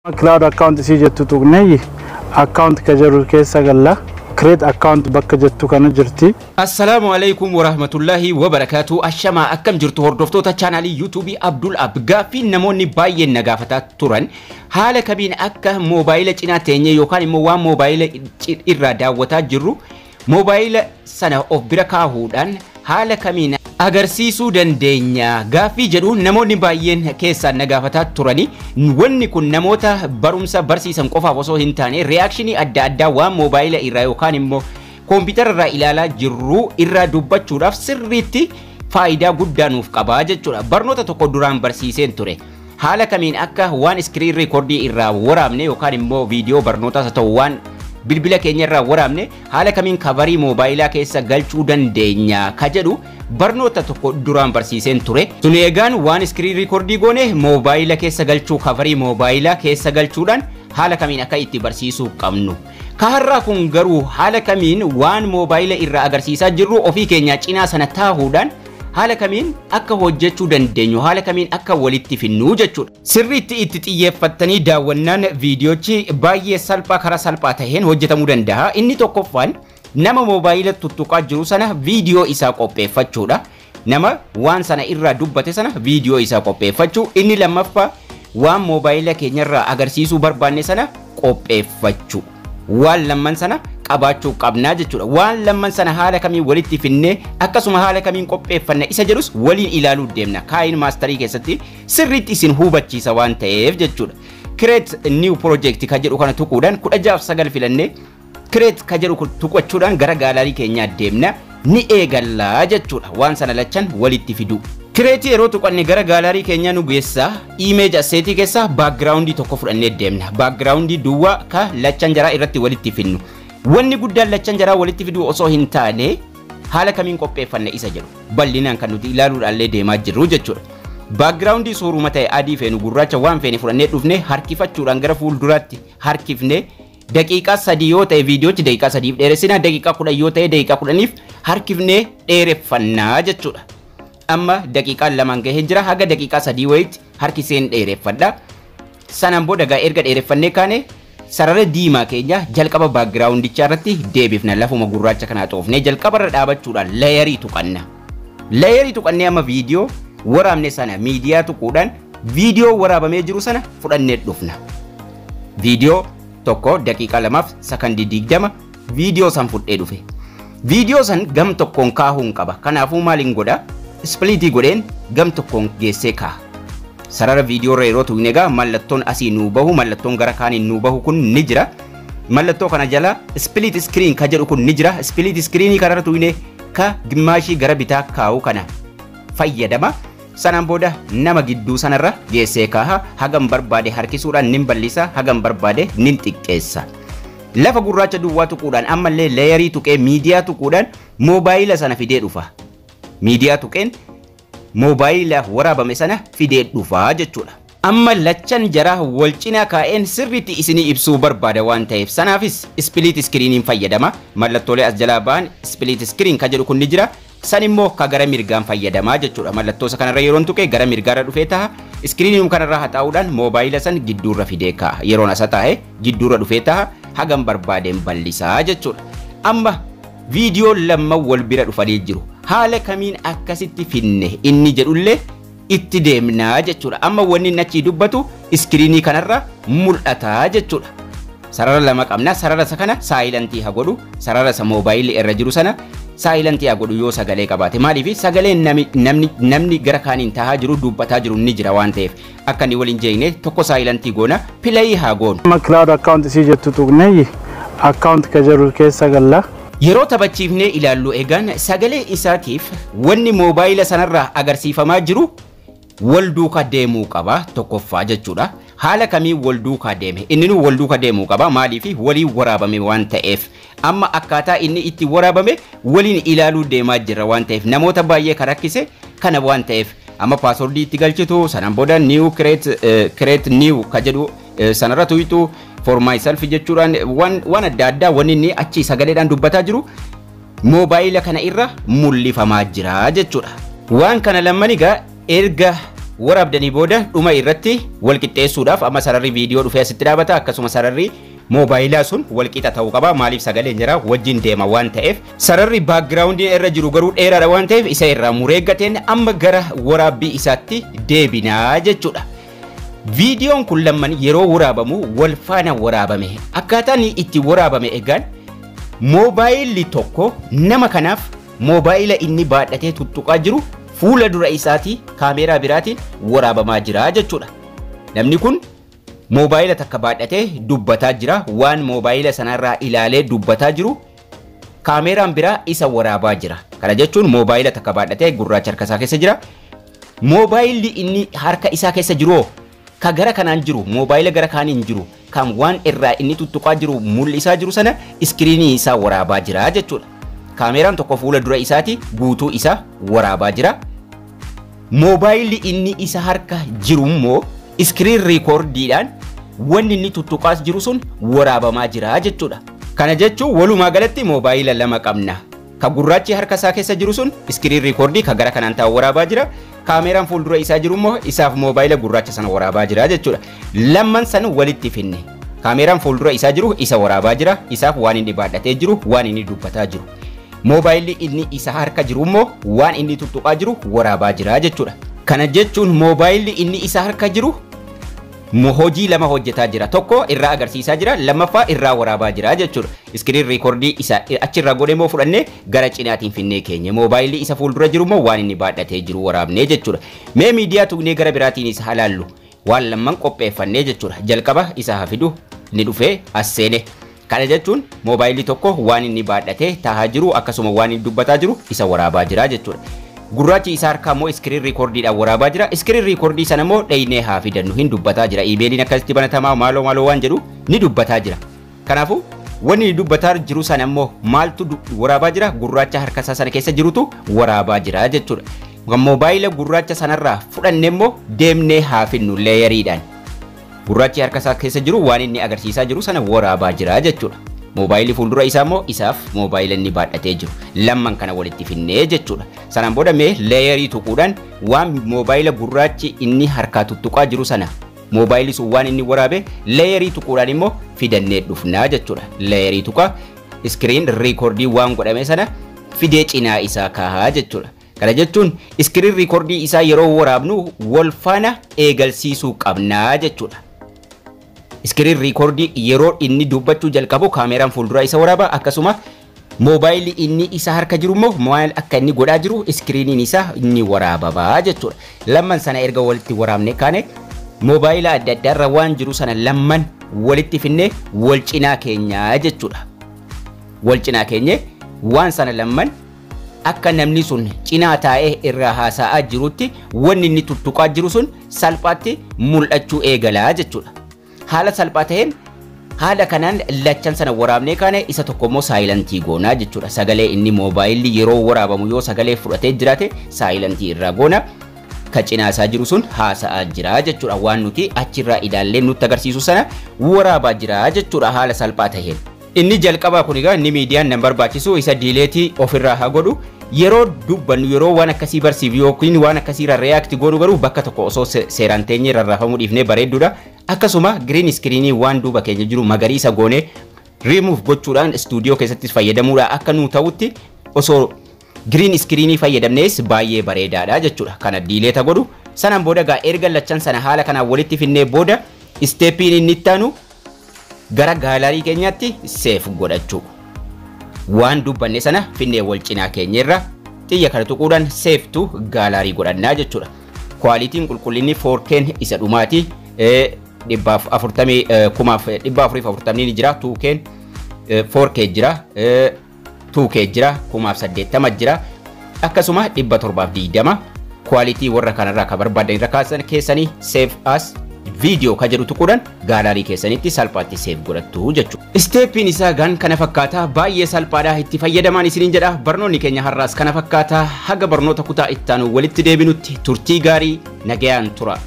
Cloud account isii jettu tuqnee account ka jedhu keessa galla. Create account bakka jettu kana jirti. Assalaamu alaikum warahmatullahi wabarakaatu. Ashamaa, akkam jirtu hordoftoota chaanaalii YouTubeii Abdul Ab? Gaaffii namoonni baay'een na gaafataa turan, haala kamiin akka moobaayila cinaa teenyee yookaan immoo waan moobaayila irraa daawwataa jirru moobaayila sana of bira kaahuudhaan haala kamiin agarsiisuu dandeenya gaaffii jedhu namoonni baay'een keessaan na gaafataa turani. Wanni kun namoota barumsa barsiisan qofaaf osoo hin taane, reactionii adda addaa waan moobaayila irraa yookaan immoo koompitara irraa ilaalaa jirru irraa dubbachuudhaaf sirriitti faayidaa guddaa nuuf qabaa jechuudha. Barnoota tokko duraan barsiiseen ture. Haala kamiin akka waan screen recordii irraa waraabne yookaan immoo viidiyoo barnootaas haa ta'u waan bilbila keenya irraa waraabne haala kamiin coverii moobaayilaa keessa galchuu dandeenya ka jedhu barnoota tokko duraan barsiiseen ture. Sun eegaan waan screen recordii goone moobaayila keessa galchuu, coverii moobaayilaa keessa galchuudhaan haala kamiin akka itti barsiisuu qabnu. Ka har'aa kun garuu haala kamiin waan moobaayila irraa agarsiisaa jirru ofii keenyaa cinaa sana taahuudhaan haala kamiin akka hojjechuu dandeenyu, haala kamiin akka walitti finnuu jechuudha. Sirriitti itti xiyyeeffattanii daawwannaan viidiyoochi baay'ee salphaa, karaa salphaa taheen hojjetamuu danda'a. Inni tokkoffaan nama moobaayila tuttuqaa jiru sana viidiyoo isaa qopheeffachuudha. Nama waan sana irraa dubbate sana viidiyoo isaa qopheeffachuu. Inni lammaffaa waan moobaayila keenyarraa agarsiisuu barbaanne sana qopheeffachuu. Waan lamman sana qabaachuu qabnaa jechuudha. Waan lamman sana haala kamiin walitti finnee akkasuma haala kamiin qopheeffanna isa jedhus waliin ilaaluu deemna. KineMasterii keessatti sirriitti isin hubachiisa waan ta'eef jechuudha. Create new project ka jedhu kana tuquudhaan 16:9 filannee create ka jedhu tuqachuudhaan gara gallery keenyaa deemna, ni eegallaa jechuudha. Waan sana lachan walitti fidu. Createii yeroo tuqanne gara gallery keenyaa nu geessa. Image assetii keessa backgroundii tokko fudhannee deemna. Backgroundii duwwaa ka lachan jaraa irratti walitti finnu. Wanni guddaan lachan jaraa walitti fiduu osoo hin taane, haala kamiin qopheeffanna isa jedhu bal'inaan kan nuti ilaaluudhaallee deemaa jirru jechuudha. Backgroundii suuruma ta'e, adii feenu, gurraacha, waan feene fudhannee dhufne harkifachuudhaan gara fuulduraatti harkifne, daqiiqaa 3 yoo ta'e viidiyoochi daqiiqaa 3f dheeressina, daqiiqaa 10 yoo ta'e daqiiqaa 10f harkifnee dheereffannaa jechuudha. Amma daqiiqaa 2n gahee jira, haga daqiiqaa 3 wayitti harkiseen dheereffadha. Sanaan booda gaa erga dheereffannee kaane sarara diimaa keenya jalqaba backgroundichaa irratti deebifna. Lafuma gurraacha kanaa xoofnee jalqabarra dhaabachuudhaan layerii tuqanna. Layerii tuqannee amma viidiyoo waraabne sana miidiyaa tuquudhaan viidiyoo waraabamee jiru sana fudhannee dhufna. Viidiyoo tokko daqiiqaa 2f sakandii 20 viidiyoo san fudhee dhufe. Viidiyoo san gam tokkoon kaahuun qaba. Kanaafuu maaliin godha? Splitii godheen gam tokkoon geessee kaa'a. Sarara viidiyoo irra yeroo tuqne egaa mallattoon asii nuu bahu, mallattoon gara kaaniin nuu bahu kun ni jira. Mallattoo kana jala split screen ka jedhu kun ni jira. Split screenii kanarra tuqne ka gimmaashii gara bitaa kaa'u kana fayyadama. Sanaan booda nama gidduu sanarra geessee kaaha. Hagam barbaade harkisuudhaan nin bal'isa, hagam barbaade nin xiqqeessa. Lafa gurraacha duwwaa tuquudhaan ammallee layerii tuqee miidiyaa tuquudhaan moobaayila sana fidee dhufa. Miidiyaa tuqeen moobaayila waraabame sana fidee dhufa jechuudha. Amma lachan jaraa wal cinaa kaa'een sirriitti isinii ibsuu barbaada waan ta'eef, sanaafis split screeniin fayyadama. Mallattoolee as jalaa ba'an split screen ka jedhu kun ni jira. San immoo ka gara mirgaan fayyadamaa jechuudha. Mallattoo isa kanarra yeroon tuqee gara mirgaarra dhufee ta'a. Screeniin kanarra haxaa'uudhaan moobaayila san gidduurra fidee kaa'a. Yeroon asa taa'e gidduurra dhufee ta'a. Hagam barbaadeen bal'isaa jechuudha. Amma viidiyoo lamman wal bira dhufanii jiru. Haala kamiin akkasitti finne inni jedhullee itti deemnaa jechuudha. Amma wanni inni achii dubbatu screenii kanarra mul'ataa jechuudha. Sarara lama qabna. Sarara isa kana silentii haa godhu. Sarara isa moobaayilii irra jiru sana silentii haa godhu yoo sagalee qabaate. Maaliif? Sagaleen namni gara kaaniin tahaa jiru, dubbataa jiru ni jira waan ta'eef, akka inni waliin jeeqne tokko silentii goona, playii haa goonu. Amma cloud account isii jettu tuqnee account ka jedhu keessa galla. Yeroo taphachiifnee ilaallu egaan sagalee isaatiif wanni moobaayila sanarraa agarsiifamaa jiru wal duukaa deemuu qaba tokkoffaa jechuudha. Haala kamiin wal duukaa deeme? Inni nu wal duukaa deemuu qaba, maaliif? Waliin waraabame waan ta'eef. Amma akkaataa inni itti waraabame waliin ilaaluu deemaa jirra waan ta'eef, namoota baay'ee kan rakkise kana waan ta'eef, amma passwordii itti galchitu. Sanaan booda new create, create new ka jedhu sanarra tuqxu, for myself jechuudhaan waan adda addaa wanni inni achi sagaleedhaan dubbataa jiru moobaayila kana irra mul'ifamaa jira jechuudha. Waan kana lamman egaa erga waraabdanii booda dhuma irratti wal qixxeessuudhaaf amma sararri viidiyoo dhufee asitti dhaabata. Akkasuma sararri moobaayilaa sun wal qixa ta'uu qaba. Maaliif? Sagaleen jira wajjin deema waan ta'eef. Sararri backgroundii irra jiru garuu dheeraadha waan ta'eef, isa irraa muree gateen amma gara waraabbii isaatti deebinaa jechuudha. Viidiyoon kun lamman yeroo waraabamu wal faana waraabame. Akkaataan itti waraabame egaan, moobaayilli tokko nama kanaaf moobaayila inni baadhatee tuttuqaa jiru fuula dura isaatii kaameeraa biraatiin waraabamaa jira jechuudha. Namni kun moobaayila takka baadhatee dubbataa jira. Waan moobaayila sanarraa ilaalee dubbataa jiru kaameeraan biraa isa waraabaa jira. Kana jechuun moobaayila takka baadhatee gurraacha harka isaa keessa jira. Moobaayilli inni harka isaa keessa jiru, ka gara kanaan jiru, moobaayila gara kaaniin jiru, kan waan irraa inni tuttuqaa jiru mul'isaa jiru sana iskiriinii isaa waraabaa jira jechuudha. Kaameeraan tokko fuula dura isaati guutuu isaa waraabaa jira. Moobaayilli inni isa harka jiru immoo screen recordiidhaan wanni inni tuttuqaas jiru sun waraabamaa jira jechuudha. Kana jechuun walumaa galatti moobaayila lama qabna. Ka gurraachi harka isaa keessa jiru sun screen recordii ka gara kanaan taa'u waraabaa jira. Kaameeraan fuuldura isaa jiru immoo isaaf moobaayila gurraacha sana waraabaa jira jechuudha. Lamman san walitti finne. Kaameeraan fuuldura isaa jiru isa waraabaa jira. Isaaf waan inni baadhatee jiru, waan inni dubbataa jiru. Moobaayilli inni isa harka jiru immoo waan inni tuttuqaa jiru waraabaa jira jechuudha. Kana jechuun moobaayilli inni isa harka jiru hojii lama hojjetaa jira. Tokko irraa agarsiisaa jira, lammaffaa irraa waraabaa jira jechuudha. Screen recordii isa achirraa godhee immoo fudhannee gara cinaatiin finnee keenya. Moobaayilli isa fuuldura jiru immoo waan inni baadhatee jiru waraabnee jechuudha. Mee miidiyaa tuqnee gara biraatiin isa halaallu. Waan lamman qopheeffannee jechuudha. Jalqaba isa hafidu ni dhufee as seene. Kana jechuun moobaayilli tokko waan inni baadhatee taa'aa jiru, akkasuma waan inni dubbataa jiru isa waraabaa jira jechuudha. Gurraachi isaa harkaa immoo screen recordiidhaan waraabaa jira. Screen recordii sana immoo dhaynee haa fidannu, hin dubbataa jira. Iimeeliin akkasitti banatamaa, maaloo maaloo waan jedhu ni dubbataa jira. Kanaafuu wanni inni dubbataa jiru sana immoo maaltu waraabaa jira? Gurraacha harka isaa sana keessa jirutu waraabaa jira jechuudha. Moobaayila gurraacha sanarraa fudhanne immoo deemnee haa finnu layeriidhaan. Gurraachi harka isaa keessa jiru waan inni agarsiisaa jiru sana waraabaa jira jechuudha. Moobaayilli fuuldura isaa immoo isaaf moobaayila inni baadhatee jiru. Lamman kana walitti finnee jechuudha. Sanaan booda mee layerii tuquudhaan waan moobaayila gurraachi inni harkaa tuttuqaa jiru sana, moobaayilli sun waan inni waraabe layerii tuquudhaan immoo fidannee dhufnaa jechuudha. Layerii tuqaa, screen recordii waan godhame sana fidee cinaa isaa kaahaa jechuudha. Kana jechuun screen recordii isaa yeroo waraabnu wal faana eegalsiisuu qabnaa jechuudha. Screen recordii yeroo inni dubbachuu jalqabu kaameeraan fuuldura isa waraaba, akkasuma moobaayilli inni isa harka jiru immoo maal akka inni godhaa jiru iskiriiniin isaa inni waraababaa jechuudha. Lamman sana erga walitti waraabne kaane, moobaayila adda addaarra waan jiru sana lamman walitti finnee wal cinaa keenyaa jechuudha. Wal cinaa keenye waan sana lamman akka namni sun cinaa taa'ee irraa haasa'aa jirutti wanni inni tuttuqaa jiru sun salphaatti mul'achuu eegalaa jechuudha. Haala salphaa ta'een haala kanaan lachan sana waraabnee kaane, isa tokko immoo silentii goonaa jechuudha. Sagalee inni moobaayilli yeroo waraabamu yoo sagalee fudhatee jiraate silentii irraa goona. Ka cinaa isaa jiru sun haasa'aa jira jechuudha. Waan nuti achirraa ilaallee nutti agarsiisu sana waraabaa jira jechuudha haala salphaa ta'een. Inni jalqabaa kun egaa inni miidiyaan nan barbaachisu, isa deleteii ofirraa haa godhu. Yeroo dubbannu, yeroo waan akkasii barsiif yookiin waan akkasiirra react goonu garuu bakka tokko osoo seeraan teenyee rarraafamuu dhiifnee bareedduudha. Akkasuma green screenii waan duuba keenya jiru magariisa goonee remove gochuudhaan istuudiyoo keessattis fayyadamuudha akka nuu ta'utti osoo green screenii fayyadamnees baay'ee bareedaadha jechuudha. Kana delete godhu. Sanaan booda gaa erga lachan sana haala kanaan walitti finnee booda, stepiin inni itti aanu gara gallery keenyaatti save godhachuu. Waan dubbanne sana finnee wal cinaa keenyerra xiyya kana tuquudhaan save to gallery godhannaa jechuudha. Qualityn qulqullinni 4K isa dhumaati. 440, 4,440 ni jira, 2K, 4K jira, 2K jira, 1080 jira, akkasuma 720. Quality warra kanarraa ka barbaadan irra kaasan keessanii save as video ka jedhu tuquudhaan gallery keessanitti salphaatti save godhattu jechuudha. Stepiin isaa gan kana fakkaata, baay'ee salphaadha, itti fayyadamaan isiniin jedha. Barnoonni keenya har'aas kana fakkaata. Haga barnoota kutaa ittaanu walitti deebinutti turtii gaarii, nagayaan tura.